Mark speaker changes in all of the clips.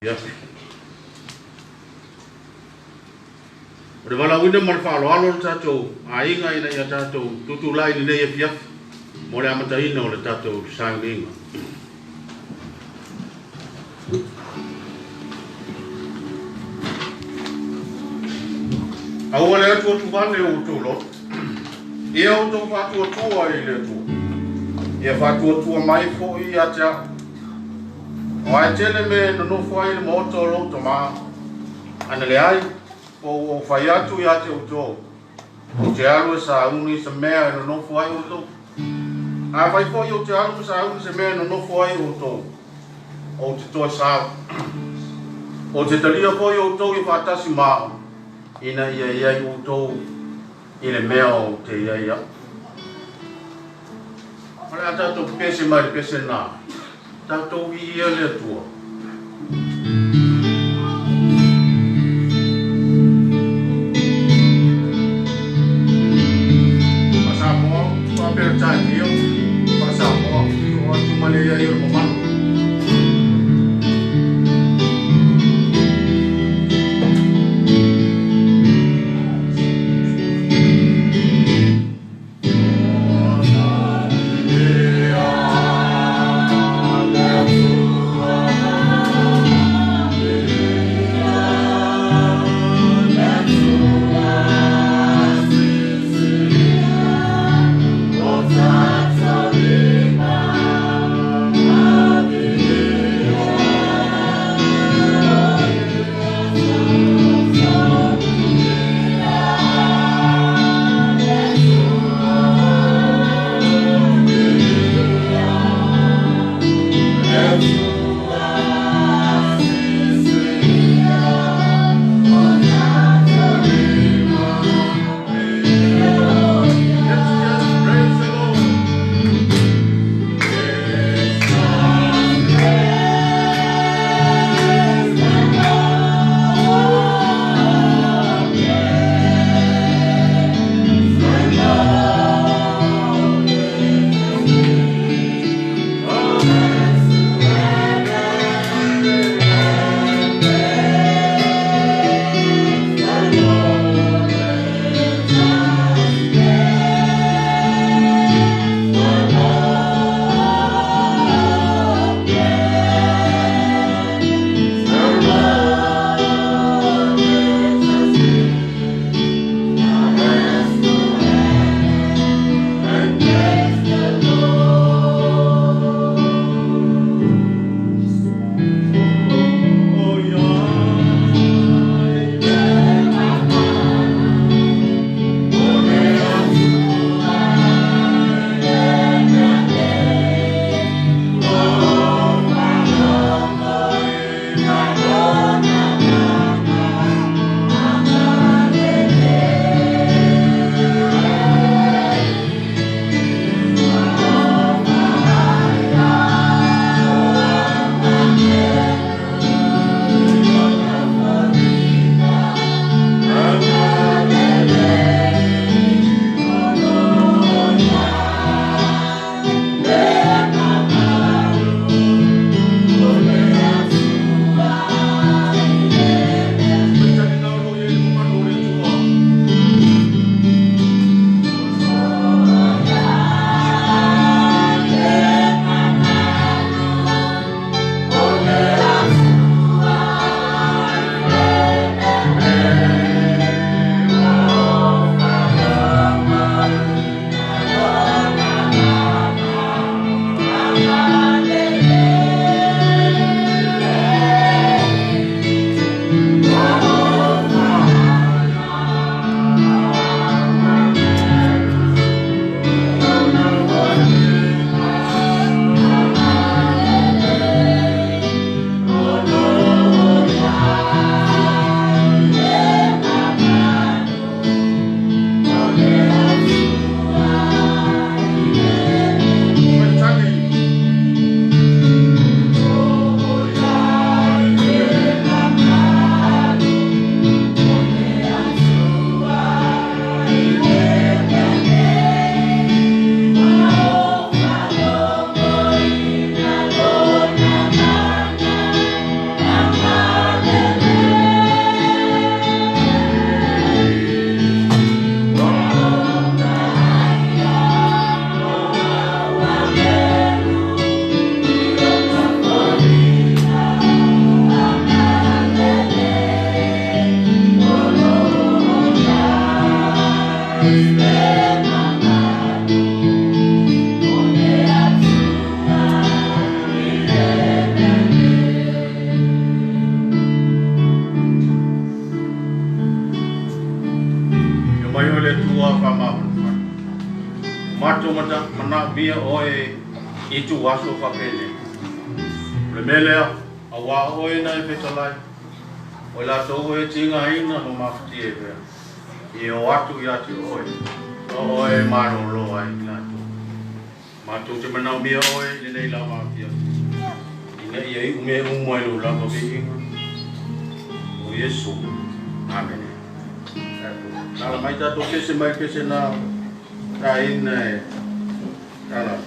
Speaker 1: Afiafi. O le valaauina ma le faaaloalo o le tatou aiga ina ia tatou tutulai i lenei afiafi mo le amataina o le tatou sauniga. Aua le atuatu vale o outou loto. Ia outou faatuatua i le Atua. Ia faatuatua mai foi ia te au. Aua e tele mea e nonofo ai le maota o lou tama. Ana leai, po ua ou fai atu ia te outou, ou te alu e sauni se mea e nonofo ai outou. Afai foi ou te alu ma sauni se mea e nonofo ai outou, ou te toe sau. Ou te talia foi outou ia faatasi ma au, ina ia i ai outou i le mea ou te i ai au. O le a tatou pese mai le pese lena, tatou viia le Atua. Faa-Samoa, faa-Peretania, faa-Samoa, oo atu ma le i ai o le mamalu. le Atua faamafanafana. O matou manaomia oe i ituaso faapenei. O le mea lea, auā oe na e fetalai, o i latou e tigaina ma mafatia i mea, ia o atu ia te oe, o oe e malōlō ai i latou. Matou te manaomia oe i lenei lava afiafi, ina ia iu mea uma i lou lava viiga. O Iesu. Amene. Alaala mai tatou pese mai pese na taina e ala.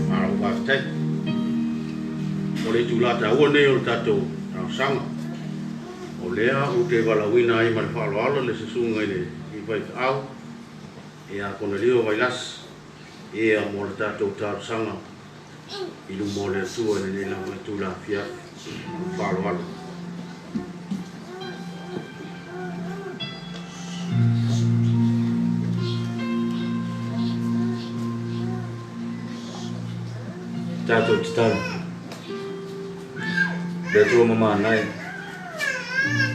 Speaker 1: Malo faafetai. O le itulā taua lenei o le tatou talosaga. O lea ou te valaauina ai ma le faaaloalo le susuga i le faifeau ia Konelio Vailasi ia mo le tatou talosaga i luma o le Atua i lenei lava itula afiafi. Faaaloalo.
Speaker 2: Tatou tatalo. Le Atua mamanae,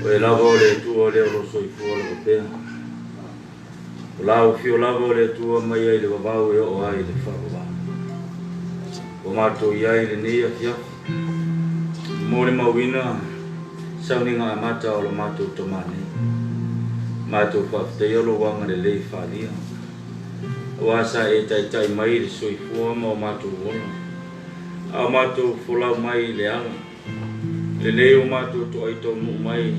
Speaker 2: o e lava o le Atua lea o lo soifua lava pea. O lau afio lava o le Atua mai ai le vavau e oo ai le faavavau. Ua matou i ai lenei afiafi, mo le mauina sauniga amata o lo matou tama nei. Matou faafetaia lou agalelei faaalia, aua sa e taitai mai le soifua ma o matou ola, a o matou folau mai i le ala, lenei o matou toai taunuu mai,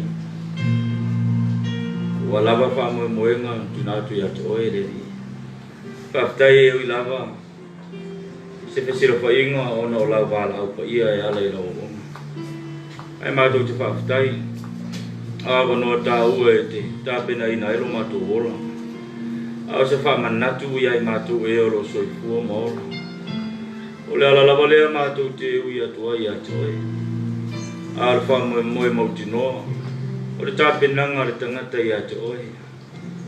Speaker 2: ua lava faamoemoega na tuuina atu ia te oe le Alii. Faafetai e ui lava se fesilafaiga ona o lau valaau paia e ala i lau auauna. Ae matou te faafetai avanoa taua e te tapenaina ai lo matou ola. A o se faamanatu ia i matou e o lo o soifua ma ola. O le ala lava lea matou te ui atu ai ia te oe. A o le faamoemoe mautinoa, o le tapenaga a le tagata ia te oe.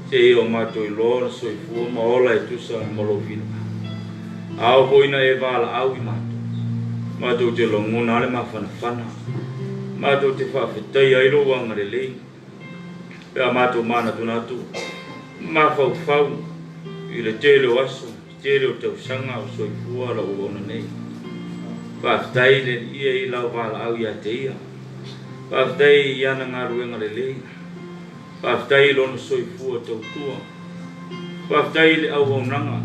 Speaker 2: Seia o matou iloa ona soifua ma ola e tusa ma lou finagalo. A oo foi ina e valaau i matou, matou te lagona lava le mafanafana, matou te faafetaia ai lou agalelei, pe a matou manatunatu ma mafaufau i le tele o aso, le tele o tausaga o soifua lau auauna nei. Faafetai i le Alii i lau valaau ia te ia. Faafetai i ana galuega lelei. Faafetai i lona soifua tautua. Faafetai i le auaunaga.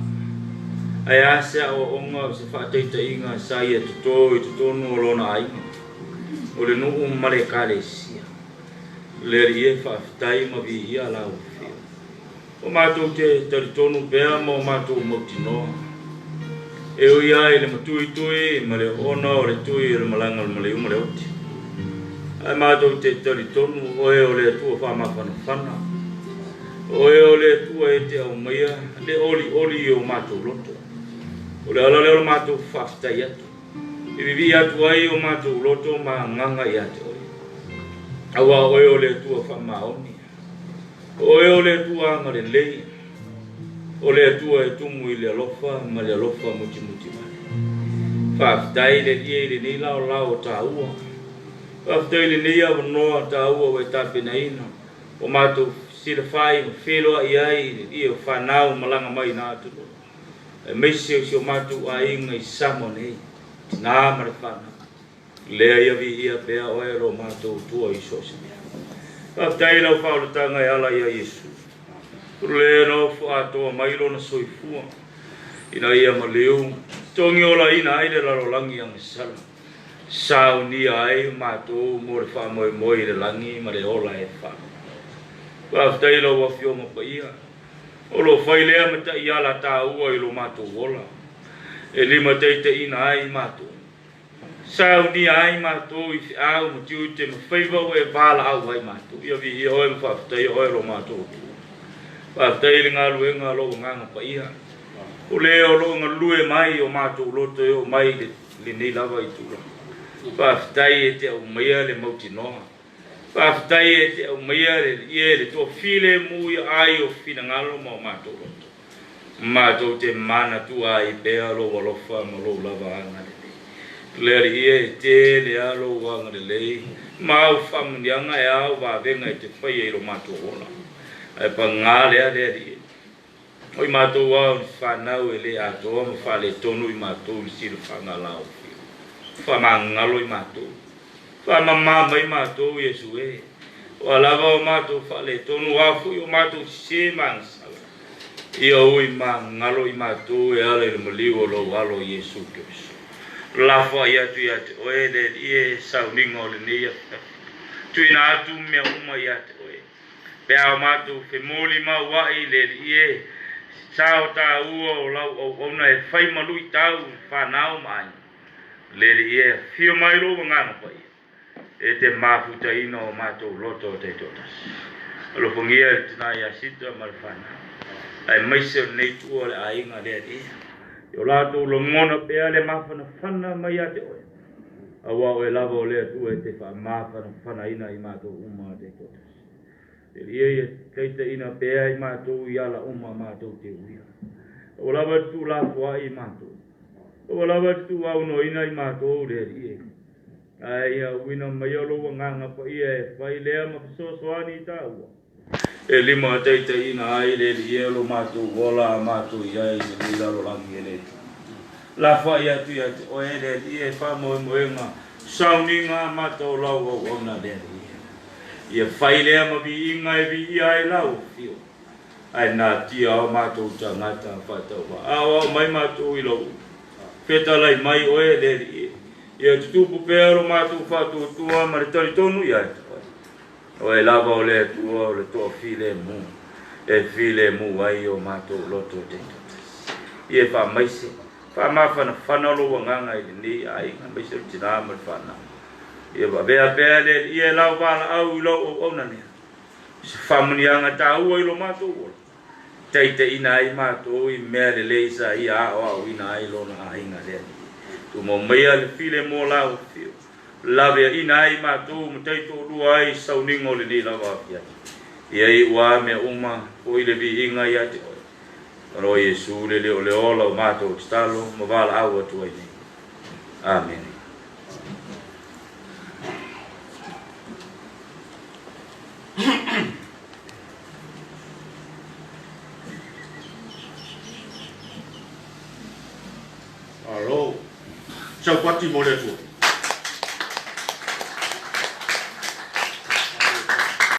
Speaker 2: Ae a se aoaoga o se faataitaiga sa ia toto i totonu o lona aiga, o le nuu ma le ekalesia. Le Alii e, faafetai ma viia lau afio. O matou te talitonu pea ma o matou mautinoa. E ui lava i le matuitui ma le oona o le tui o le malaga o le maliu ma le oti. Ae matou te talitonu o oe o le Atua faamafanafana. O oe o le Atua e te aumaia le olioli i o matou loto. O le ala lea o le matou faafetai atu. E vivii atu ai o matou loto ma agaga ia te oe. Aua o oe o le Atua faamaoni. O oe o le Atua agalelei, o le Atua e tumu i le alofa ma le alofa mutimuti vale. Faafetai le Alii i lenei laolao o taua. Faafetai i lenei avanoa taua ua e tapenaina, ua matou silafai ma feiloai ai i le Alii o fanau malaga mai na atunuu, aemaise o si o matou aiga i Samoa nei, tina ma le fanau. Lea ia viia pea oe lo matou Atua i so o se mea. Faafetai i lau faaolataga e ala ia Iesu. O le nofo atoa mai lona soifua, ina ia maliu, togiolaina ai le lalolagi agasala, saunia ai matou mo le faamoemoe i le lagi ma le ola e faalogo. Faafetai i lau Afioga Paia, o lo o fai lea ma taiala taua i lo matou ola, e limataitaiina ai matou. Saunia ai matou i feau ma tiute ma faiva ua e valaau ai matou. Ia viia oe ma faafetaia oe lo matou Atua. Faafetai i le galuega a lou Agaga Paia, o le o lo o galue mai o matou loto e oo mai i lenei lava itula. Faafetai e te aumaia le mautinoa. Faafetai e te aumaia le ie le toafilemu ia ai o finagalo ma o matou loto. Matou te manatua ai pea lou alofa ma lou lava agalelei. Le Alii e, tele lava lou agalelei ma au faamanuiaga e ao vavega e te faia i lo matou ola. Ae pagā lea le Alii e, o i matou lava o ni fanau e le atoa ma faaletonu i matou i le silafaga a lau Afioga. Faamagalo i matou. Faamama mai matou, Iesu e, ua lava o matou faaletonu, a foi o matou sese ma agasala. Ia ui magalo i matou e ala i le maliu o lou Alo Iesu Keriso. Lafoai atu ia te oe le Alii e sauniga o lenei afiafi. Tuuina atu mea uma ia te oe. Pe a o matou femolimauai i le Alii e, sao taua o lau auauna e fai ma luitau i fanau ma aiga. Le Alii e, afio mai lou Agaga Paia e te mafutaina o matou loto taitoatasi. Alofagia le tina ia Sita ma le fanau, aemaise o lenei tuua o le aiga le Alii, i o latou lagona pea le mafanafana mai ia te oe, aua o oe lava o le Atua e te faamafanafanaina i matou uma taitoatasi. Le Alii ia taitaiina pea i matou i ala uma matou te uia. Ua lava le tuulafoai i matou. Ua lava te tuuaunoaina i matou le Alii e. Ae ia auina maia lou Agaga Paia e fai lea ma fesoasoani i tāua. E limataitaiina ai le Alii e lo matou ola a matou i ai i lenei lalolagi e le Atua. Lafoai atu ia te oe le Alii e faamoemoega sauniga a mata o lau auauna le Alii e. Ia fai lea ma viiga e viia ai lau afio. Ae natia o matou tagata faatauvaa. Aoao mai matou i lou fetalai mai oe le Alii e. Ia tutupu pea lo matou faatuatua ma le talitonu ia te oe. Oe lava o le Atua o le toafilemu, e filemu ai o matou loto taitoatasi. Ia faamaise, faamafanafana lou agaga i lenei aiga, aemaise o le tina ma le fanau. Ia avea pea le Alii e lau valaau i lou auauna lea. Se faamanuiaga taua i lo matou ola, taitaiina ai matou i mea lelei sa ia aoaoina ai lona aiga le Alii. Tumau maia le file mo lau afio, laveaina ai matou ma taitoalua ai i sauniga o lenei lava afiafi. Ia iu a mea uma foi le viiga ia te oe. Ona o Iesu le le o le ola o matou tatalo ma valaau atu ai nei. Amene.
Speaker 1: Malo. Saupati mo le Atua.